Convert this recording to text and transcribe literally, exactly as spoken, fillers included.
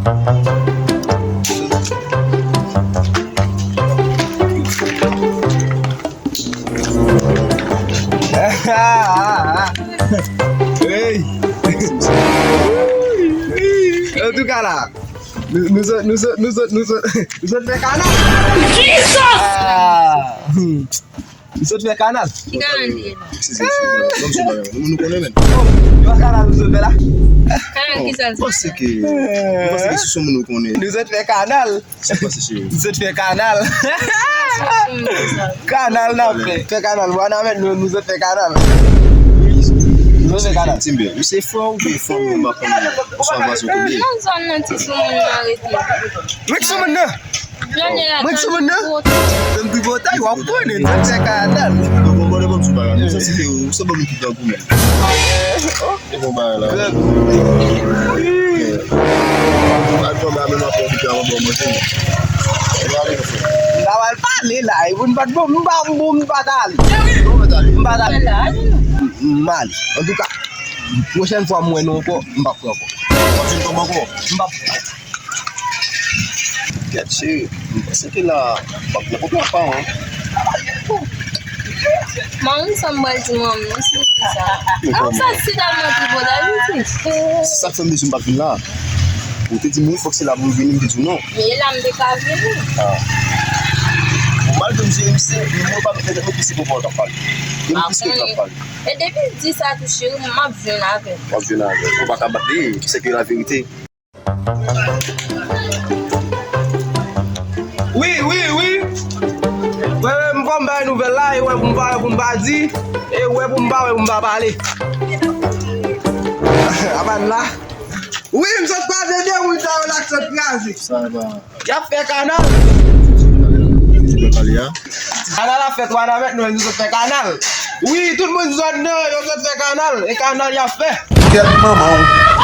Hey! Antouka la, nou, nou sot, nou sot, nou sot, nou sot, nou sot fè kanal. Jesus! Ah, hmm. Nou sot fè kanal. Ki kanal li ye la? Eskize, eskize, ban m sou bagay. Nou, nou konnen, men. Yo, kanal nou sot fè la. Kanal ki sa? Mwen panse ke, mwen panse ke si se yon moun nou konnen. Nou sot fè kanal. Sa k pase, cheri? Nou sot fè kanal. Kanal n ap fè. Fè kanal. Wanament, nou, nou sot fè kanal. Nou sot fè kanal. Timbe, misye fò oubyen fò, mwen pa konn. Oswa vwazen kote. Nan zòn nan, ti soumoun nan rete. Mwen ki soumoun nan? Mwen ki soumoun nan? Menm tripotay, w ap konnen, nou fè kanal. Bon, bon, bon, bon, ti bagay. Ou santi ke ou se bon moun ki grangou menm. E bon bagay la. Al pran bagay menm apre ou te al bon manje. M ta pral pale la, e pou m pa t bon, m pa, m pa t ale. M pa t ale. M ale. Antouka, pwochèn fwa m wè nou ankò, m p ap pran ankò. W ap vin tonbe ankò? M p ap pran ankò. Gad cheri, m panse ke la, m ap nan konpè apa, wi. Mari sa m pral di manmi, non, si li di sa. Ou sa si ta mwen tripotay, li di. Se sa k fè m di si m pa t vin la. Ou te di m wi, fòk se la pou m vini, m te di w non. Men e la m te ka vini. Ah. Malgre m jere misye, men mwen pa mete tèt mwen pise pou w t ap pale. Gen plis ke w t ap pale. E depi l di sa tou, cheri, m ap jwenn avè l. W ap jwenn avè l. Ou pa ka bat li, se ke laverite. Wi, wi, wi. Wè, wè, m fò m bay nouvèl la, e wè pou m pa, wè pou m pa di, e wè pou m pa, wè pou m pa pale. Aban la. Wi, m sot kwaze de moun sa yo la k sot kraze. Sa va. Y ap fè kanal. Kanal ap fèt, Wanament, nou, nou sot fè kanal. Wi, tout moun zòn nan, yo sot fè kanal. E kanal y ap fè. Kèt manman w.